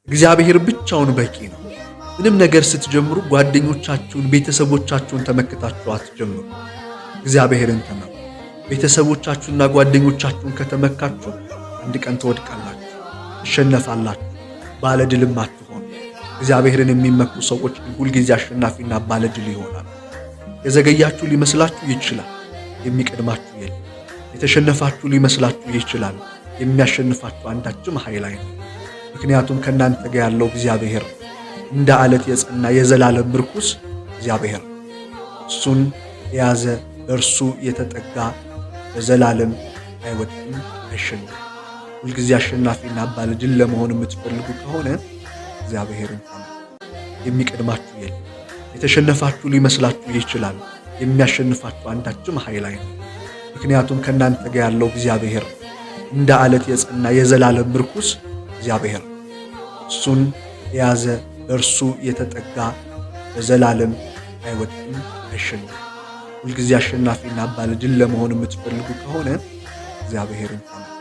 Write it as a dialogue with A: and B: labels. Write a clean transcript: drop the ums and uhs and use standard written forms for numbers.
A: እግዚአብሔር ብቻውን በቂ ነው። ምንም ነገር ስትጀምሩ ጓደኞቻችሁን፣ ቤተሰቦቻችሁን ተመክታችሁ አትጀምሩ። እግዚአብሔርን ተመኩ። ቤተሰቦቻችሁና ጓደኞቻችሁን ከተመካችሁ አንድ ቀን ትወድቃላችሁ፣ ትሸነፋላችሁ፣ ባለድልም አትሆኑ። እግዚአብሔርን የሚመኩ ሰዎች ግን ሁልጊዜ አሸናፊና ባለድል ይሆናሉ። የዘገያችሁ ሊመስላችሁ ይችላል፣ የሚቀድማችሁ የለም። የተሸነፋችሁ ሊመስላችሁ ይችላል፣ የሚያሸንፋችሁ አንዳችም ኃይል አይኖርም። ምክንያቱም ከእናንተ ጋር ያለው እግዚአብሔር እንደ አለት የጸና የዘላለም ምርኩስ እግዚአብሔር፣ እሱን የያዘ በእርሱ የተጠጋ በዘላለም አይወድቅም፣ አይሸነፍም። ሁልጊዜ አሸናፊና ባለድል ለመሆን የምትፈልጉ ከሆነ እግዚአብሔርን ታመኑ። የሚቀድማችሁ የለም። የተሸነፋችሁ ሊመስላችሁ ይችላል፣ የሚያሸንፋችሁ አንዳችም ኃይል አይኖርም። ምክንያቱም ከእናንተ ጋር ያለው እግዚአብሔር እንደ አለት የጸና የዘላለም ምርኩስ እግዚአብሔር፣ እሱን የያዘ በእርሱ የተጠጋ በዘላለም አይወድቅም፣ አይሸነፍም። ሁልጊዜ አሸናፊና ባለድል ለመሆን የምትፈልጉ ከሆነ እግዚአብሔርን ታመኑ።